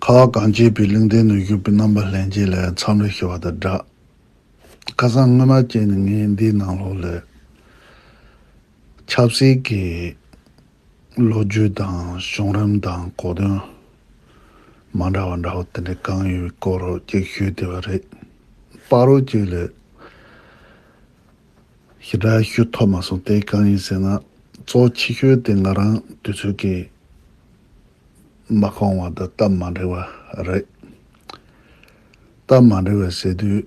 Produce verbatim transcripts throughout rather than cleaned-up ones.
ཁ་བ་གངས་ཅན་པའི་གླིང་རྟེན་ནང་བཞུགས་པའི་རྣམ་པ་ལྷན་རྒྱས་ལ་འཚམས་འདྲི་ཞུ་བ་དང་སྦྲགས། ཁ་སང་སྔོན་མ་བྱས་ནས་ངས་འདིའི་ནང་ལོགས་ལ་ཆབ་སྲིད་ཀྱི་ལོ་རྒྱུས་དང་བྱུང་རིམ་དང་གོ་དོན་མ་འདྲ་བ་འདྲ་བོ་དེ་འདྲ་གང་ཡོད་པའི་སྐོར་ཅིག་ཞུས་བསྡད་པ་རེད། བར་དུ་ཅིག་ལ་ཞེ་དྲག་ཞུ་ཐུབ་མ་སོང་། དེ་གང་ཡིན་ཟེར་ན། གཙོ་ཆེ་ཤོས་དེ་ང་རང་དུས་ཚོད་ཀྱིས་མ་ཁོམ་པ་དང་སྟབས་མ་འགྲིག་པ་རེད། སྟབས་མ་འགྲིག་པ་ཟེར་དུས།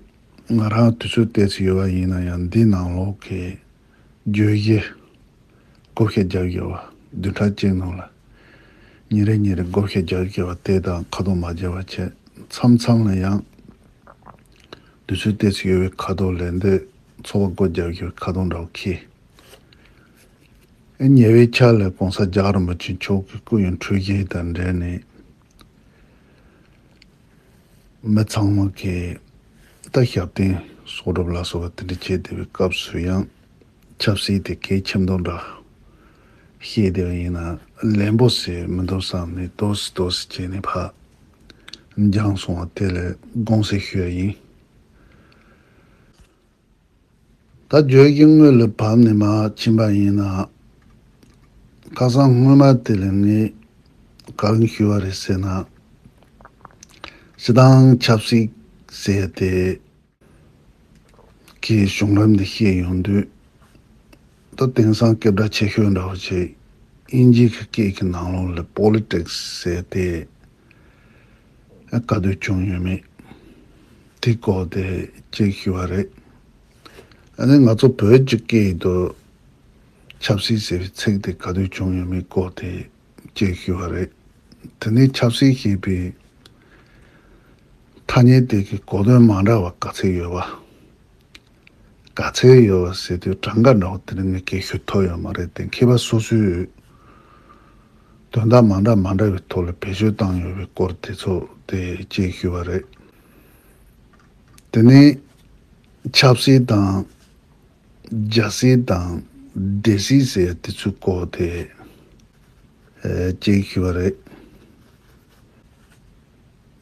ང་རང་དུས་ཚོད་ཏོག་ཙམ་ཡོད་པ་ཡིན་ན་ཡང་འདི་ནང་ལོགས་ཀྱི་བརྗོད་གཞི་བགོ་བཤའ་རྒྱག་དགོས་པ། བདུན་ཕྲག་གཅིག་ནང་ལ་ཉིན་རེ་ཉིན་རེ་བགོ་བཤའ་རྒྱག་དགོས་པ་དེ་དང་ཁ་ཐོག་མ་བརྗེ་བ་བྱས། མཚམས་མཚམས་ལ་ཡང་དུས་ཚོད་ཏོག་ཙམ་ཡོད་པའི་ཁ་ཐོག་ལས་འདི་ཚོགས་པ་སྒོ་རྒྱག་རྒྱུའི་ཁ་ཐོག་འདྲ་བོ་འཁེལ། ཉེ་བའི་ཆར་ལ་༸གོང་ས་༸རྒྱལ་བ་རིན་པོ་ཆེ་མཆོག་གི་སྐུ་ཡི་འཁྲུན་ཆོད་དང་འབྲེལ་ནས། མི་ཚང་མ་གིས་ད་ཞབས་བརྟན་གསོག་སྒྲུབ་ལ་སོགས་པ་དེ་འདྲ་བྱེད་བསྡད་པའི་སྐབས་སུ་ཡང་ཆབ་སྲིད་དེ་གལ་ཆེན་པོ་འདྲ་བཤད་བསྡད་པ་ཡིན་ན་ལན་པོ་ཟེར་མི་འདུག་བསམ་ནས་ཏོག་ཙམ་ཏོག་ཙམ་བྱས་ནས་ཕར་འགྱངས་སོང་བ་དེ་ལ་དགོངས་སེལ་ཞུ་ཡ་ཡིན། ད་བརྗོད་གཞི་དངོས་ལ་བབས་ནས་མར་ཕྱིན་པ་ཡིན་ན། ཁ་སང་སྔོན་མ་དེ་ལ་ངས་གང་ཞུས་པ་རེད་ཟེར་ན། སྤྱིར་བཏང་ཆབ་སྲིད་ཟེར་དེ་གི་བྱུང་རིམ་འདི་བཤད་ཡོང་དུས། ད་དེང་སང་སྐད་གྲགས་ཆེ་ཤོས་འདྲ་བོ་ཞིག་དབྱིན་ཇིའི་སྐད་ཀྱི་ནང་ལོགས་ལ་པོ་ལི་ཊིག་སི་ཟེར་དེ་ག་དུས་བྱུང་ཡོད་མེད་དེ་སྐོར་དེ་ཅིག་ཞུ་བ་རེད། ཨ་ནི་ང་ཚོ་བོད་ཀྱི་སྐད་དུ་ཆབ་སྲིད་ཟེར་བའི་ཚིག་དེ་ག་དུས་བྱུང་ཡོད་མེད་སྐོར་དེ་ཅིག་ཞུ་བ་རེད། དེ་ནས་ཆབ་སྲིད་ཞེས་པའི་ཐ་སྙད་དེ་གི་གོ་དོན་མ་འདྲ་བ་ག་ཚད་ཡོད་པ། ག་ཚད་ཡོད་པ་ཟེར་དུས་གྲངས་ཀ་འདྲ་བོ་དེ་རིང་ངས་སྐད་ཤོད་ཐུབ་ཡོད་མ་རེད་དེ། མཁས་པ་སོ་སོས་དོན་དག་མ་འདྲ་མ་འདྲ་བའི་ཐོག་ལ་བེད་སྤྱོད་བཏང་ཡོད་པའི་སྐོར་དེ་ཚོ་དེ་ཅིག་ཞུས་པ་རེད། དེ་ནས་ཆབ་སྲིད་དང་། རྒྱལ་སྲིད་དང་སྡེ་སྲིད་ཟེར་ཡ་དེ་ཚོའི་སྐོར་དེ་ཨེ་ཅིག་ཞུས་པ་རེད།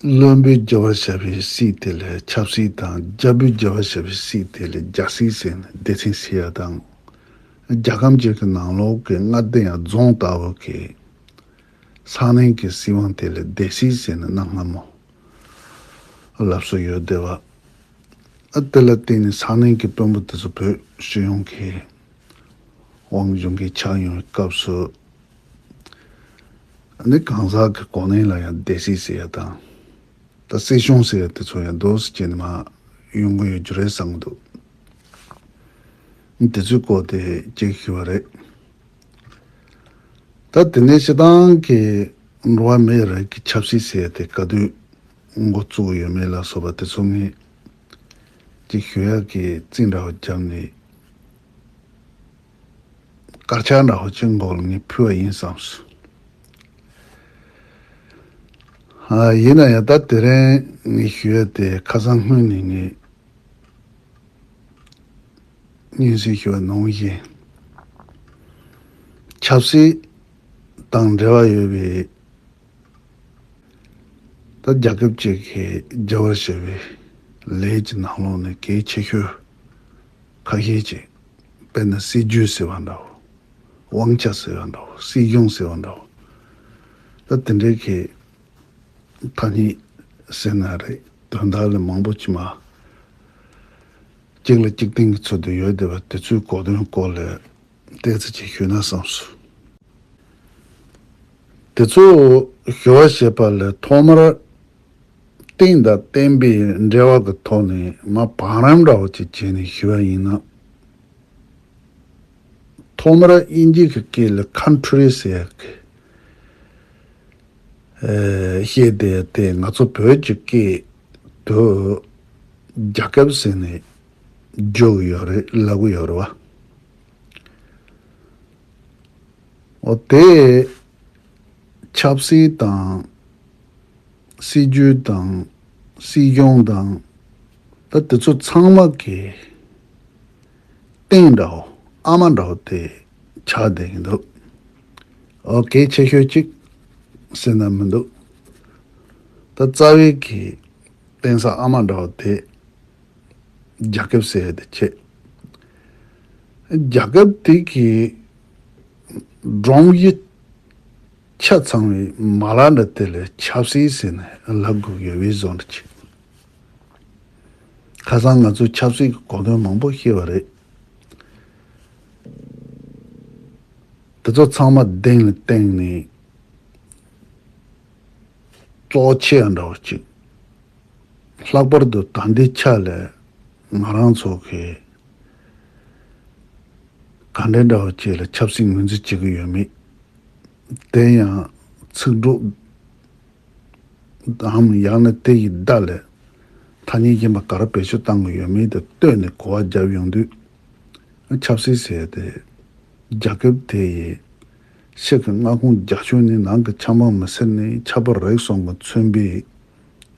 བློན་པོས་རྒྱལ་བར་བྱ་བའི་སྲིད་དེ་ལས་ཆབ་སྲིད་དང་། རྒྱལ་པོས་རྒྱལ་བར་བྱ་བའི་སྲིད་དེ་ལས་རྒྱལ་སྲིད་ཟེར་ནས་སྡེ་ཚན་ཟེར་ཡ་དང་། རྒྱལ་ཁམས་གཅིག་གི་ནང་ལོགས་ཀྱི་མངའ་སྡེ་ཡང་རྫོང་ལྟ་བུ་གི་ས་གནས་ཀྱི་སྲིད་དབང་དེ་ལ་སྡེ་སྲིད་ཟེར་ནས་གནའ་སྔ་མོ་ལབ་སྲོལ་ཡོད་བསྡད་པ། ཨ་དེ་ལ་བརྟེན་ནས་ས་གནས་ཀྱི་དཔོན་པོ་དེ་ཚོ་བོད་སྤྱི་ཡོངས་ཀྱི་དབང་སྒྱུར་མཁན་ཆགས་ཡོང་བའི་སྐབས་སུ། ཨ་ནི་གང་ཟག་གི་གོ་གནས་ལ་ཡང་སྡེ་སྲིད་ཟེར་ཡ་དང་། ད་སྲིད་གཞུང་ཟེར་ཡ་དེ་ཚོ་ཡང་འདུག་སེ་བྱས་ནས་མར་ཡོང་གི་ཡོད་རྒྱུ་རེད་བསམ་གྱི་འདུག་དེ་ཚོའི་སྐོར་དེ་ཅིག་ཞུས་པ་རེད། ད་དེ་ནས་སྤྱིར་བཏང་གི་འགྲོ་བ་མིའི་རིགས་ཀྱི་ཆབ་སྲིད་ཟེར་ཡ་དེ་ག་དུས་འགོ་བཙུགས་ཡོད་མེད་ལ་སོགས་པ་དེ་ཚོ་ངས་ཅིག་ཞུ་ཡག་གི་རྩིས་འདྲ་བོ་བརྒྱབ་ནས། དཀར་ཆག་འདྲ་བོ་ཅིག་མགོ་ལ་ངས་ཕུལ་བ་ཡིན་བསམས་སོང་། ཨ་ཡིན་ན་ཡང་ད་དེ་རིང་ངས་ཞུ་ཡ་དེ་ཁ་སང་སྔོན་ནས་ངས་སྙན་སེང་ཞུ་བ་ནང་བཞིན། ཆབ་སྲིད་དང་འབྲེལ་བ་ཡོད་པའི། ད་རྒྱལ་ཁབ་ཅིག་གི་རྒྱལ་བར་བྱ་བའི་ལས་ཀྱི་ནང་ལོགས་ནས་གལ་ཆེ་ཤོས་ཁ་ཤས་ཅིག་དཔེར་ན་སྲིད་ཇུས་ཟེར་བ་འདྲ་བོ། དབང་ཆ་ཟེར་བ་འདྲ་བོ། སྲིད་གཞུང་ཟེར་བ་འདྲ་བོ། ད་དེ་འདྲའི་གི་ཐ་སྙད་ཟེར་ན་རེད། དོན་དག་ལ་མང་པོ་ཅིག་མ་གཅིག་ལ་གཅིག་བརྟེན་གྱི་ཚུལ་དུ་ཡོད་བསྡད་པ་དེ་ཚོའི་གོ་དོན་སྐོར་ལ་ཏོག་ཙམ་ཅིག་ཞུས་ན་བསམས་སོང་། དེ་ཚོ་ཞུ་བ་བྱེད་པ་ལས་ཐོག་མར་རྟེན་དང་བརྟེན་པའི་འབྲེལ་བ་གི་ཐོག་ནས་མར་བང་རིམ་འདྲ་བོ་ཅིག་བྱས་ནས་ཞུ་བ་ཡིན་ན། ཐོག་མར་དབྱིན་ཇི་གི་སྐད་ལ་ཁན་ཊི་རི་ཟེར་ཡག་གི་ཨེ་བཤད་དེ་དེ་ང་ཚོ་བོད་ཀྱི་སྐད་དུ་རྒྱལ་ཁབ་ཟེར་ནས་བརྗོད་ཀྱི་ཡོད་རེད། ལབ་ཀྱི་ཡོད་རེད་བ། འོ་དེ་ཆབ་སྲིད་དང་། སྲིད་ཇུས་དང་། སྲིད་གཞུང་དང་། ད་དེ་ཚོ་ཚང་མ་གི་རྟེན་འདྲ་བོ། ཨ་མ་འདྲ་བོ་དེ་ཆགས་བསྡད་ཀྱི་འདུག་འོ་གལ་ཆེ་ཤོས་གཅིག་ཟེར་ན་མི་འདུག་ད་རྩ་བའི་གི་བརྟེན་ས་ཨ་མ་འདྲ་བ་དེ་རྒྱ་ཁབ་ཟེར་ཡ་དེ་བྱས། རྒྱ་ཁབ་དེ་གི་སྒྲོམ་གཞི་ཆ་ཚང་བའི་མ་ལག་འདྲ་དེ་ལ་ཆབ་སྲིད་ཟེར་ནས་ལབ་དགོས་ཡོད་པའི་བཟོ་འདྲ་ཅིག་ཁ་སང་ང་ཚོས་ཆབ་སྲིད་ཀྱི་གོ་དོན་མང་པོ་ཤེས་པ་རེད། དེ་ཚོ་ཚང་མ་གདེང་ལ་བཏིང་ནས་གཙོ་བོ་ཆེ་ཡང་འདྲ་བོ་གཅིག་ལྷག་པར་དུ་ད་ལྟའི་ཆ་ལ་ང་རང་ཚོ་གི་ག་འདྲའི་འདྲ་བོ་ཅིག་ལ་ཆབ་སྲིད་ངོས་འཛིན་བྱེད་ཀྱི་ཡོད་མེད། དེ་ཡང་ཚིག་གྲོགས་འམ་ཡང་ན་དེ་ཡི་བརྡ་ལས་ཐ་སྙད་གཞན་པ་ག་རེ་བེད་སྤྱོད་གཏང་གི་ཡོད་མེད་དེ་ལྟོས་ནས་གོ་བ་བརྒྱབ་ཡོང་དུས། ཆབ་སྲིད་ཟེར་ཏེ་རྒྱལ་ཁབ་དེ་ཡི་ཕྱི་གི་མངའ་ཁོངས་རྒྱ་ཁྱོན་ནས་ནང་གི་ཆབ་འབངས་མི་སེར་ནས་ཆབ་དཔལ་རིག་གསུམ་གྱིས་མཚོན་པའི་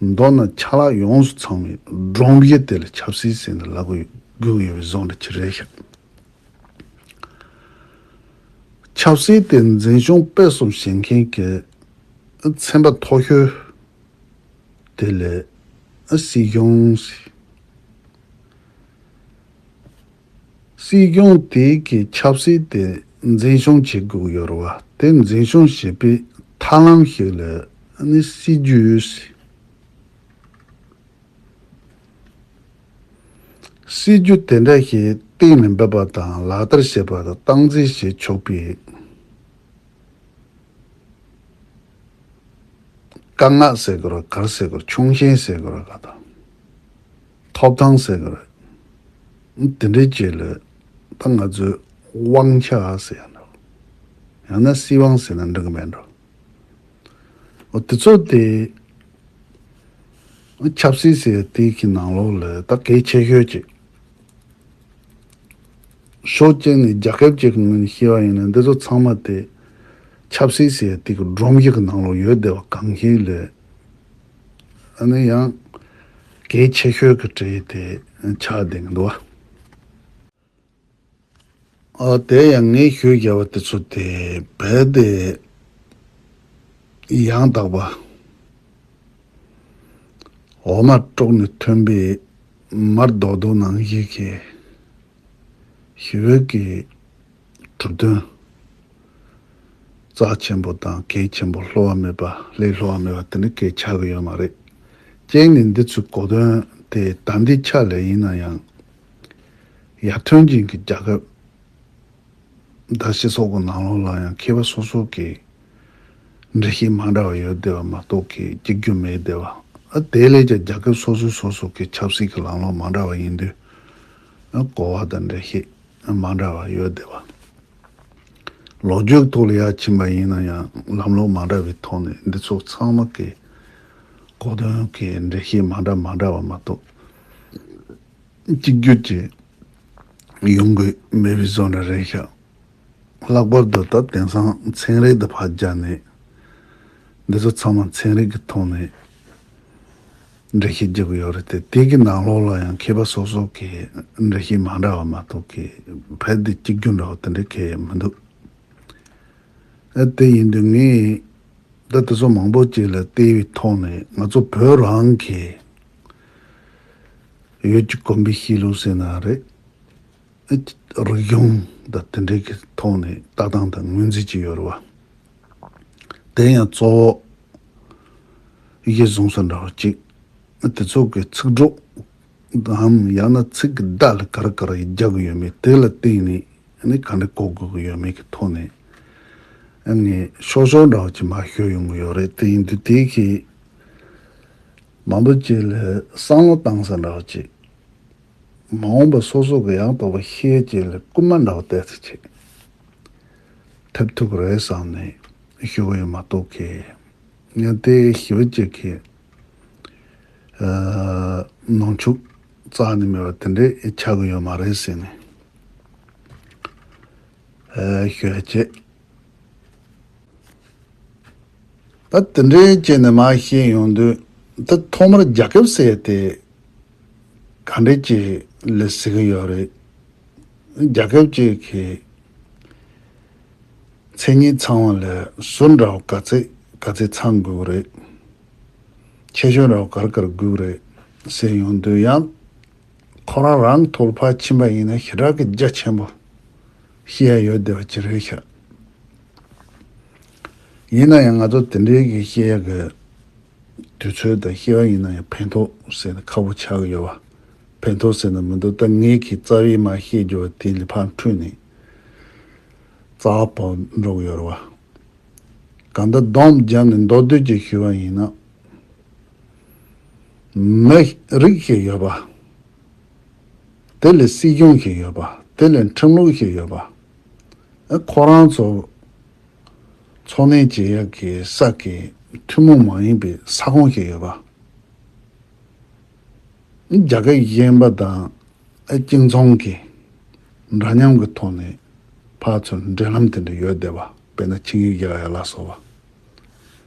མདོར་ན་ཆ་ལག་ཡོངས་སུ་ཚང་བའི་སྒྲོམ་གཞི་དེ་ལ་ཆབ་སྲིད་ཟེར་ནས་ལབ་དགོས་ཡོད་པའི་བཟོ་འདྲ་ཅིག་རེད་ཤག་ཆབ་སྲིད་དེ་འཛིན་སྐྱོང་སྤེལ་གསུམ་བྱེད་མཁན་གྱི་ཚན་པ་མཐོ་ཤོས་དེ་ལས་སྲིད་གཞུང་ཟེར། སྲིད་སྐྱོང་དེ་གི་ཆབ་སྲིད་དེ་འཛིན་སྐྱོང་བྱེད་དགོས་ཡོད་རེད་བ། དེ་འཛིན་སྐྱོང་བྱེད་པའི་ཐབས་ལམ་ཞིག་ལ་ནི་སྲིད་ཇུས་ཟེར། སྲིད་ཇུས་དེ་འདྲ་ཞིག་གཏན་ནས་འབེབས་པ་དང་ལག་བསྟར་བྱེད་པ་དང་སྟངས་འཛིན་བྱེད་ཆོག་པའི་དཀའ་ངལ་ཟེར་དགོས་རེད་ག་རེ་ཟེར་དགོས་རེད་ཆུང་ཤན་ཟེར་དགོས་རེད་ག་དང་ཐོབ་ཐང་ཟེར་དགོས་རེད། དེ་འདྲའི་ཅིག་ལ་ད་ང་ཚོས་དབང་ཆ་ཟེར་ཡ་འདྲ་ཡང་ན་སྲིད་དབང་ཟེར་ན་འགྲིག་གི་མེད་འགྲོ། འོ་དེ་ཚོ་དེ་ཆབ་སྲིད་ཟེར་དེ་གི་ནང་ལོགས་ལ་ད་གལ་ཆེ་ཤོས་ཅིག་ཕྱོགས་གཅིག་ནས་རྒྱལ་ཁབ་ཅིག་གི་ངོས་ནས་བཤད་པ་ཡིན་ན་འདི་ཚོ་ཚང་མ་དེ་ཆབ་སྲིད་ཟེར་དེ་གི་སྒྲོམ་གཞི་གི་ནང་ལོགས་ཡོད་བསྡད་པ་གང་ཤེས་ལས་ཨ་ནི་ཡང་གལ་ཆེ་ཤོས་ཀྱི་གྲས་དེ་ཆགས་བསྡད་ཀྱི་འདུག་བ། ཨ་དེ་ཡང་ངས་ཞུས་བཞག་པ་དེ་ཚོ་དེ་རྦད་དེ་ཡང་དག་པ་འོ་མ་དཀྲོགས་ནས་ཐོན་པའི་མར་རྡོག་རྡོག་ནང་བཞིན་གྱི་ཞི་བའི་གི་གྲུབ་དོན་རྩ་ཆེན་པོ་དང་གལ་ཆེན་པོ་བསླུ་བ་མེད་པ་ལས་བསླུ་བ་མེད་པ་དེ་ནི་གལ་ཆགས་ཀྱི་ཡོད་མ་རེད། གཅིག་ནི་འདི་ཚོའི་གོ་དོན་དེ་ད་ལྟའི་ཆ་ལ་ཡིན་ན་ཡང་ཡར་ཐོན་ཅན་གྱི་རྒྱལ་ཁབ་དང་སྤྱི་ཚོགས་ཀྱི་ནང་ལོགས་ལ་ཡང་མཁས་པ་སོ་སོ་གི་འགྲེལ་བཤད་མ་འདྲ་བ་ཡོད་བསྡད་པ་མ་གཏོགས་ཀྱི་གཅིག་གྱུར་མེད་བསྡད་པ། ཨ་དེ་ལས་ཀྱང་རྒྱལ་ཁབ་སོ་སོ་སོ་སོ་གི་ཆབ་སྲིད་ཀྱི་ལམ་ལུགས་མ་འདྲ་བ་ཡིན་དུས་ཨ་གོ་བ་དང་འགྲེལ་བཤད་མ་འདྲ་བ་ཡོད་བསྡད་པ། ལོ་རྒྱུས་ཐོག་ལ་ཡར་ཕྱིན་པ་ཡིན་ན་ཡང་ལམ་ལུགས་མ་འདྲ་བའི་ཐོག་ནས་འདི་ཚོ་ཚང་མ་གི་གོ་དོན་གྱི་འགྲེལ་བཤད་མ་འདྲ་མ་འདྲ་བ་མ་གཏོགས་གཅིག་གྱུར་གྱི་ཡོང་གི་མེད་པའི་བཟོ་འདྲ་རེད་ཤག་ལྷག་པར་དུ་ད་དེང་སང་ཚན་རིག་དང་ཕར་སྦྱར་ནས་འདི་ཚོ་ཚང་མ་ཚན་རིག་གི་ཐོག་ནས་འགྲེལ་བཤད་རྒྱག་གི་ཡོད་རེད་དེ་དེ་གི་ནང་ལོགས་ལ་ཡང་མཁས་པ་སོ་སོ་གི་འགྲེལ་བཤད་མ་འདྲ་བ་མ་གཏོགས་ཀྱི་ཕལ་དེ་གཅིག་གྱུར་འདྲ་བ་དེ་འདྲ་གང་ཡང་མི་འདུག་ཨ་དེ་ཡིན་དུས་ངས་ད་དེ་ཚོ་མང་པོ་ཅིག་ལ་བལྟས་པའི་ཐོག་ནས་ང་ཚོ་བོད་རང་གི་བོད་ཀྱི་གོམས་པའི་གཤིས་ལུགས་ཟེར་ན་རེད། རིག་གཞུང་དང་དེ་འདྲའི་གི་ཐོག་ནས་ལྟ་སྟངས་དང་ངོས་འཛིན་ཅིག་ཡོད་རེད་བ། དེ་ཡང་གཙོ་བོ་གཞི་བཟུང་ས་འདྲ་བ་ཅིག་དེ་ཚོ་གི་ཚིག་གྲོགས་དང་ཡང་ན་ཚིག་གི་བརྡ་ལ་ག་རེ་ག་རེ་རྒྱག་གི་ཡོད་མེད་དེ་ལ་བརྟེན་ནས་ནི་ག་འདྲ་གོ་དགོས་ཀྱི་ཡོད་མེད་ཀྱི་ཐོག་ནས་ངས་ཤོག་ཤོག་འདྲ་བ་ཅིག་མར་ཞུས་ཡོང་གི་ཡོད་རེད། དེ་ཡིན་དུས་དེ་གི་མང་པོ་ཅིག་ལ་བསམ་བློ་བཏང་ས་འདྲ་བ་ཅིག་མ་འོངས་པ་སོ་སོ་གི་ཡང་དག་པ་ཤེས་ཅེས་ལ་སྐུལ་མ་འདྲ་བ་ཏོག་ཙམ་ཅིག་ཐེབས་ཐུབ་ཀྱི་རེད་བསམ་ནས་ཞུ་གི་ཡོད་མ་གཏོགས་ཀྱི་ཡང་དེ་ཞི་བ་ཅིག་གི་ཨ་ནང་ཆོས་རྩ་ནས་མེད་པ་དེ་འདྲས་ཆགས་ཀྱི་ཡོད་མ་རེད་ཟེར་ནས་ཨ་ཞུ་ཡ་བྱས། ད་དེ་འདྲའི་བྱས་ནས་མར་བཤད་ཡོང་དུས་ད་ཐོག་མར་རྒྱལ་ཁབ་ཟེར་ཏེ་ག་འདྲ་ཅིག་ལ་ཟེར་གི་ཡོད་རེད། རྒྱལ་ཁབ་ཅིག་གི་མཚན་ཉིད་ཚང་བ་ལ་ཟུར་འདྲ་བ་ག་ཚད་ག་ཚད་ཚང་དགོས་ཀྱི་རེད། ཆེ་ཆུང་ར་བ་གར་གར་དགོས་རེད་ཟེར་ཡོང་དུས་ཡང་། ཁོ་རང་རང་ཐོག་ལ་ཕར་ཕྱིན་པ་ཡིན་ན་ཞེ་དྲག་གི་རྒྱ་ཆེན་པོ་བཤད་ཡ་ཡོད་བསྡད་པ་ཅིག་རེད་ཤག་ཡིན་ན་ཡང་ང་ཚོ་དེ་འདྲའི་གི་བཤད་ཡ་གི་དུས་ཚོད་དང་བཤད་པ་ཡིན་ན་ཡང་ཕན་ཐོགས་ཟེར་ན་ཁག་པོ་ཆགས་ཀྱི་ཡོད་པ། ཕན་ཐོགས་ཟེར་ན་མི་འདུག་ད་ངེད་ཀྱི་རྩ་བའི་མ་བཤད་རྒྱུ་བ་དེ་ལ་ཕར་འཁྲུལ་ནས་རྩ་བ་བོར་འགྲོ་གི་ཡོད་རེད་བ། གང་ལྟར་སྡོམ་བརྒྱབ་ནས་མདོར་བསྡུས་ཀྱིས་ཞུས་པ་ཡིན་ན། མི་རིགས་ཤིག་ཡོད་པ། དེ་ལ་སྲིད་གཞུང་ཞིག་ཡོད་པ། དེ་ལ་ཁྲིམས་ལུགས་ཤིག་ཡོད་པ། ཨ་ཁོ་རང་ཚོ་འཚོ་གནས་བྱེད་ཡག་གི་ས་ཀྱི་ཐུན་མོང་མ་ཡིན་པའི་ས་ཁོངས་ཤིག་ཡོད་པ། རྒྱལ་ཁབ་གཞན་པ་དང་ཨ་གཅིག་མཚུངས་ཀྱི་འདྲ་མཉམ་གྱི་ཐོག་ནས་ཕར་ཚུར་འབྲེལ་ལམ་དེ་འདྲ་ཡོད་བསྡད་པ། དཔེར་ན་ཆིངས་ཡིག་བཞག་ཡ་ལ་སོགས་པ།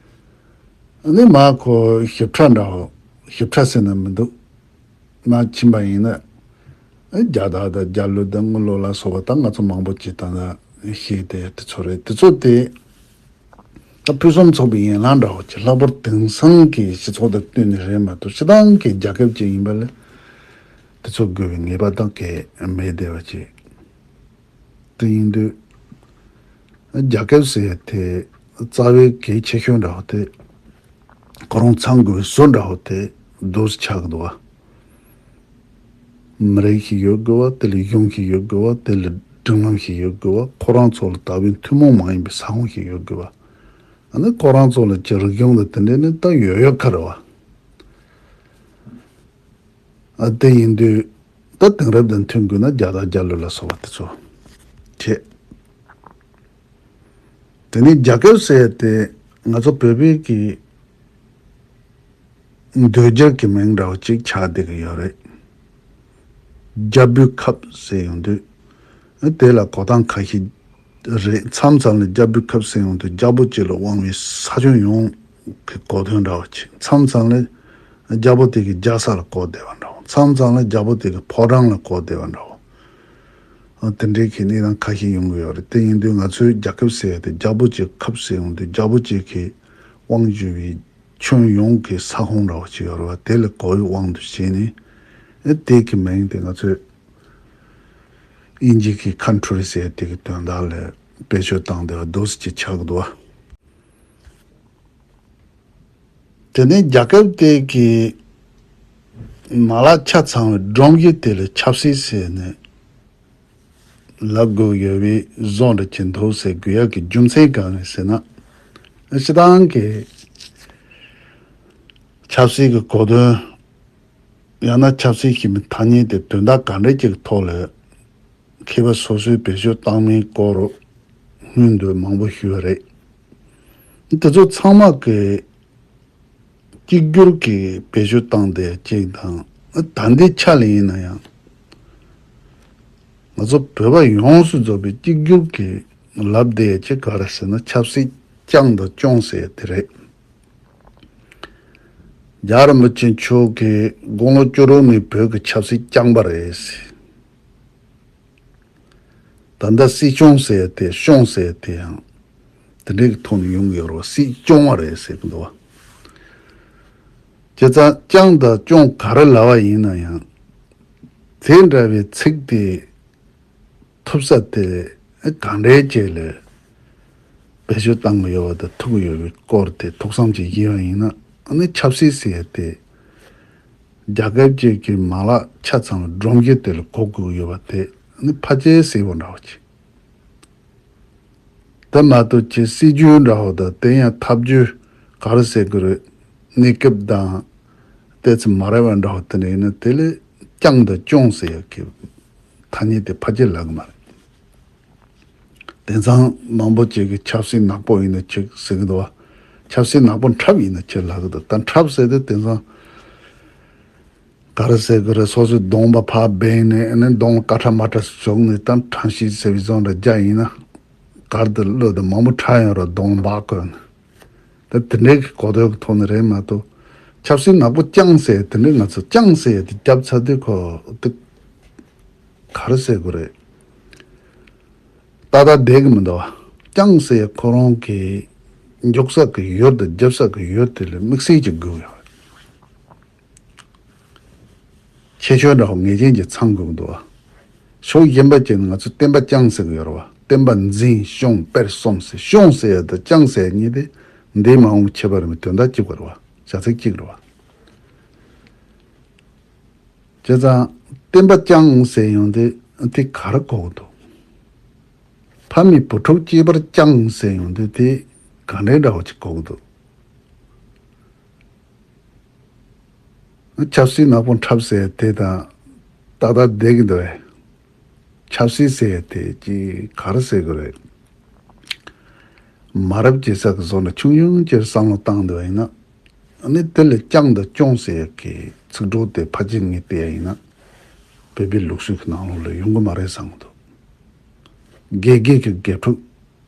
ཨ་ནི་མ་ཁོ་ཞིབ་ཕྲ་འདྲ་བོ། ཞིབ་ཕྲ་ཟེར་ན་མི་འདུག་མ་ཕྱིན་པ་ཡིན་ན། ཨ་རྒྱ་དར་དང་རྒྱ་གླུ་དང་དངུལ་ལོར་ལ་སོགས་པ་ད་ང་ཚོ་མང་པོ་ཅིག་ད་ལྟ་ཤེས་དེ་དེ་ཚོ་རེད། དེ་ཚོ་དེ་ད་ཕུན་སུམ་ཚོགས་པའི་ཡན་ལག་འདྲ་བོ་ཅིག་ལྷག་པར་དེང་སང་གི་སྤྱི་ཚོགས་དང་བསྟུན་ནས་རེད་མ་གཏོགས་སྤྱིར་བཏང་གི་རྒྱལ་ཁབ་ཅིག་ཡིན་པ་ལ་དེ་ཚོ་དགོས་པའི་ངེས་པ་ད་གས་མེད་བསྡད་པ་ཅིག་དེ་ཡིན་དུས། རྒྱལ་ཁབ་ཟེར་ཡ་དེ་རྩ་བའི་གལ་ཆེ་ཤོས་འདྲ་བོ་དེ་ཁོ་རང་ཚང་དགོས་པའི་བཟོ་འདྲ་བོ་དེ་འདུག་སེ་ཆགས་འདུག་བ། མི་རིགས་ཤིག་ཡོད་དགོས་བ། དེ་ལ་གཞུང་ཞིག་ཡོད་དགོས་བ། དེ་ལ་སྒྲིག་ལམ་ཞིག་ཡོད་དགོས་བ། ཁོ་རང་ཚོ་ལ་དག་པའི་ཐུན་མོང་མ་ཡིན་པའི་ས་ཁོངས་ཤིག་ཡོད་དགོས་བ། ཨ་ནི་ཁོ་རང་ཚོ་ལ་ཅིག་རིག་གཞུང་དང་དེ་འདྲ་ནི་ད་ཡོད་ཡོད་ཁ་རེད་བ། ཨ་དེ་ཡིན་དུས་ད་དེང་རབས་དང་མཐུན་དགོས་ན་རྒྱ་དར་རྒྱ་གླུ་ལ་སོགས་པ་དེ་ཚོ་བྱེད། དེ་ནས་རྒྱལ་ཁབ་ཟེར་ཏེ་ང་ཚོ་བོད་པའི་གི་འདོད་རྒྱལ་གྱི་མིང་འདྲ་བོ་ཅིག་ཆགས་བསྡད་ཀྱི་ཡོད་རེད། རྒྱལ་པོའི་ཁབ་ཟེར་ཡོང་དུས་དེ་ལ་གོ་སྟངས་ཁ་ཤས་རེད། མཚམས་མཚམས་ལ་རྒྱལ་པོའི་ཁབ་ཟེར་ཡོང་དུས་རྒྱལ་པོ་གཅིག་ལ་དབང་བའི་ས་ཁྱོན་ཡོངས་ཀྱི་གོ་དོན་འདྲ་བོ་ཅིག་མཚམས་མཚམས་ལ་རྒྱལ་པོ་དེ་གི་རྒྱལ་ས་ལ་གོ་བསྡད་པ་འདྲ་བོ། མཚམས་མཚམས་ལ་རྒྱལ་པོ་དེ་གི་ཕོ་བྲང་ལ་གོ་བསྡད་པ་འདྲ་བོ། ཨ་དེ་འདྲའི་གི་གནས་སྟངས་ཁ་ཤས་ཡོང་གི་ཡོད་རེད། དེ་ཡིན་དུས་ང་ཚོའི་རྒྱལ་ཁབ་ཟེར་ཡ་དེ་རྒྱལ་པོ་གཅིག་ཁབ་ཟེར་ཡོང་དུས་རྒྱལ་པོ་གཅིག་གི་དབང་བསྒྱུར་བའི་ཁྱོན་ཡོངས་ཀྱི་ས་ཁོངས་འདྲ་བོ་ཅིག་ཡོད་རེད་བ། དེ་ལ་གོ་བའི་དབང་དུ་བྱས་ནས་ཨ་དེ་གི་མིང་དེ་ང་ཚོས་དབྱིན་ཇི་གི་ཁ་འཐོར་ཟེར་དེ་གི་དོན་དག་ལ་བེད་སྤྱོད་བཏང་བསྡད་པ་འདུག་སེ་ཅིག་ཆགས་འདུག་བ། དེ་ནས་རྒྱལ་ཁབ་དེ་གི་མ་ལག་ཆ་ཚང་བའི་སྒྲོམ་གཞི་དེ་ལ་ཆབ་སྲིད་ཟེར་ནས་ལབ་དགོས་ཡོད་པའི་བཟོ་འདྲ་ཅིག་འདུག་ཟེར་དགོས་ཡག་གི་རྒྱུ་མཚན་གང་རེད་ཟེར་ན། སྤྱིར་བཏང་གི་ཆབ་སྲིད་ཀྱི་གོ་དོན། ཡང་ན་ཆབ་སྲིད་ཀྱི་ཐ་སྙད་དེ་དོན་དག་ག་འདྲ་ཅིག་གི་ཐོག་ལ་མཁས་པ་སོ་སོས་བེད་སྤྱོད་བཏང་མིན་སྐོར་སྔོན་དུ་མང་པོ་ཞུས་པ་རེད། དེ་ཚོ་ཚང་མ་གི་གཅིག་གྱུར་གྱི་བེད་སྤྱོད་བཏང་བསྡད་ཅིག་དང་། ད་ལྟའི་ཆ་ལ་ཡིན་ན་ཡང་ང་ཚོ་བོད་པ་ཡོངས་སུ་རྫོགས་པའི་གཅིག་གྱུར་གྱི་ལབ་བསྡད་ཅིག་ག་རེ་ཟེར་ན་ཆབ་སྲིད་བསྐྱངས་དང་སྐྱོང་ཟེར་དེ་རེད། རྒྱལ་བ་རིན་པོ་ཆེ་མཆོག་གིས་དགུང་ལོ་བཅུ་དྲུག་ནས་བོད་ཀྱི་ཆབ་སྲིད་བསྐྱངས་པ་རེད། ད་ལྟ་སྲིད་སྐྱོང་ཟེར་ཏེ་སྐྱོང་ཟེར་ཏེ་ཡང་དེ་འདྲའི་གི་ཐོག་ནས་ཡོང་གི་ཡོད་རེད་བ། སྲིད་སྐྱོང་བ་རེད་ཟེར་གི་འདུག་བ། བྱས་ཙང་བསྐྱངས་དང་སྐྱོང་ག་རེ་ལབ་པ་ཡིན་ན་ཡང་དེ་འདྲ་བའི་ཚིག་དེ་ཐུབ་ས་དེ་གང་འདྲའི་ཅིག་ལ་བེད་སྤྱོད་བཏང་གི་ཡོད་པ་དང་ཐུག་གི་ཡོད་པའི་སྐོར་དེ་ཐུགས་བསམ་ཅིག་བཞེས་པ་ཡིན་ན། ཨ་ནི་ཆབ་སྲིད་ཟེར་ཡ་དེ་རྒྱལ་ཁབ་ཅིག་གི་མ་ལག་ཆ་ཚང་བའི་སྒྲོམ་གཞི་དེ་ལ་གོ་དགོས་ཀྱི་ཡོད་པ་དེ་ཨ་ནི་ཕལ་ཆེར་གསལ་པོ་འདྲ་བོ་ཅིག་དེ་མ་གཏོགས་ཅིག་སྲིད་ཇུས་འདྲ་བོ་དང་དེ་ཡང་ཐབས་ཇུས་ག་རེ་ཟེར་དགོས་རེད། གནས་སྐབས་དང་ཏོག་ཙམ་མ་རེད་པ་འདྲ་བོ་དེ་འདྲ་ཡིན་ན་དེ་ལ་བསྐྱངས་དང་སྐྱོང་ཟེར་ཡག་གི་ཐ་སྙད་དེ་ཕལ་ཆེར་ལབ་གི་མ་རེད། དེང་སང་མང་པོ་ཅིག་གིས་ཆབ་སྲིད་ནག་པོ་ཡིན་ན་ཅིག་ཟེར་གི་འདུག་བ། ཆབ་སྲིད་ནག་པོ་འཁྲབ་ཡིན་ན་ཅིག་ལབ་གི་འདུག་ད་འཁྲབ་ཟེར་དུས་དེང་སང་ག་རེ་ཟེར་གི་རེད། སོ་སོའི་གདོང་པ་ཕར་བེངས་ནས་ཨ་ནི་གདོང་ཀ་ཁྲ་མ་ཁྲ་བཟུང་ནས་ད་ཁྲང་ཤིས་ཟེར་བའི་བཟོ་འདྲ་རྒྱག་ཡིན་ན། གར་དང་གླུ་དང་མང་པོ་འཁྲབ་ཡོང་ར་གདོང་འབག་དགོས་ནས། ད་དེ་འདྲའི་གི་གོ་དོན་གི་ཐོག་ནས་རེད་མ་གཏོགས། ཆབ་སྲིད་ནག་པོ་བསྐྱངས་ཟེར་དེ་འདྲའི་ང་ཚོ་བསྐྱངས་ཟེར་དེ་རྒྱབ་ཚར་དུས་ཁོ་དེ་ག་རེ་ཟེར་དགོས་རེད། ཏག་ཏག་བསྡད་གི་མི་འདུག་བ། བསྐྱངས་ཟེར་ཁོ་རང་གི་འཇོག་ས་གི་ཡུལ་དང་རྒྱབ་ས་གི་ཡུལ་དེ་ལ་དམིགས་བསལ་གྱི་དགོས་ཡོད། ཁྱད་ཆོས་འདྲ་བོ་ངེས་ཅན་གྱི་ཚང་དགོས་ཀྱི་འདུག་བ། ཕྱོགས་གཞན་པ་ཅིག་ནི་ང་ཚོས་བསྟན་པ་བསྐྱངས་ཟེར་གྱི་ཡོད་རེད་བ། བསྟན་པ་འཛིན་སྐྱོང་སྤེལ་གསུམ་ཟེར། སྐྱོང་ཟེར་ཡ་དང་བསྐྱངས་ཟེར་ཡ་གཉིས་དེ་འདིའི་མ་འོངས་ཀྱི་ཁྱད་པར་རིང་མོའི་དོན་དག་གཅིག་པ་རེད་བ། བྱ་ཚིག་གཅིག་རེད་བ། བྱས་ཙང་བསྟན་པ་བསྐྱངས་ཟེར་ཡོང་དུས་དེ་ག་རེ་གོ་གི་འདུག་ཕ་མས་བུ་ཕྲུག་གཅེས་པར་བསྐྱངས་ཟེར་ཡོང་དུས་དེ་ག་འདྲའི་འདྲ་བོ་ཅིག་གོ་གི་འདུག་ཆབ་སྲིད་ནག་པོ་འཁྲབ་ཟེར་དེ་དང་ཏག་ཏག་བསྡད་ཀྱི་འདུག་བས། ཆབ་སྲིད་ཟེར་དེ་ཅིག་ག་རེ་ཟེར་དགོས་རེད། མ་རབས་རྗེས་ས་གི་བཟོ་འདྲ་ཆུང་ཆུང་ཅིག་བསམ་བློ་བཏང་འདོད་ཡིན་ན། ཨ་ནི་དེ་ལ་བསྐྱངས་དང་སྐྱོང་ཟེར་ཡག་གི་ཚིག་གྲོགས་དེ་ཕལ་ཆེར་ངས་བལྟས་ཡ་ཡིན་ན། བོད་པའི་ལུགས་སྲོལ་གྱི་ནང་ལོགས་ལ་ཡོང་གི་མ་རེད་བསམ་གྱི་འདུག་དགེ་རྒན་གྱི་དགེ་ཕྲུག་